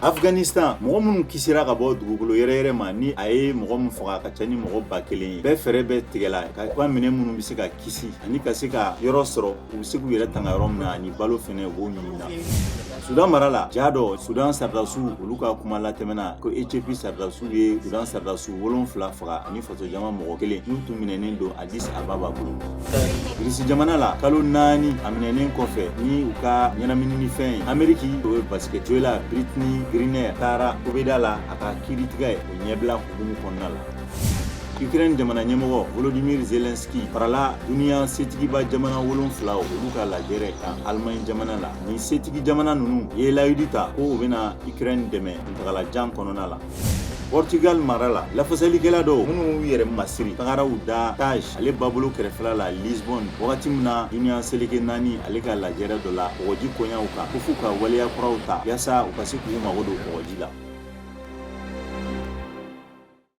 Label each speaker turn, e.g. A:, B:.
A: Afghanistan, mɔgɔ minnu kisira ka bɔ dugukolo yɛrɛyɛrɛ ma, ni a ye mɔgɔ min faga, a ka ca ni mɔgɔ 1000 ye. Bɛɛ fɛɛrɛ bɛ tigɛla ka ka minɛ minnu bɛ se ka kisi ani ka se ka yɔrɔ sɔrɔ, u bɛ se k'u yɛrɛ tanga yɔrɔ min na, ani balo fɛnɛ, u b'o ɲini na. Sudan mara la, ja dɔ Sudan sardasiw, olu ka kuma latɛmɛna ko Ethiopie sardasiw ye Sudan sardasiw 7 faga ani fasojama mɔgɔ kelen n'u tun minɛnen don Addis Ababa bolo. Irisi jamana la, kalo 4 a minɛnen kɔfɛ ni u ka ɲɛnaminifɛn ye, Ameriki, o ye basikɛtiola Brittney Griner taara kubeda la a ka kiiritigɛ o ɲɛbila hukumu kɔnɔna la. Ukraine jamana ɲɛmɔgɔ Volodymyr Zelensky farala duniya setigiba jamana 7, olu ka lajɛrɛ kan Allemagne jamana la. Ni setigi jamana ninnu ye layidu ta ko u bɛna Ukraine dɛmɛ kuntagalajan kɔnɔna la. Portugal mara la, lafasalikɛla dɔw minnu y'u yɛrɛ masiri tagara u da Tage ale babolo kɛrɛfɛla la Lisbonne, wagati min na duniya seleke 4 ale ka lajɛrɛ dɔ la kɔgɔji koɲaw kan, ko f'u ka waleya kuraw ta yaasa u ka se k'u mago don kɔgɔji la.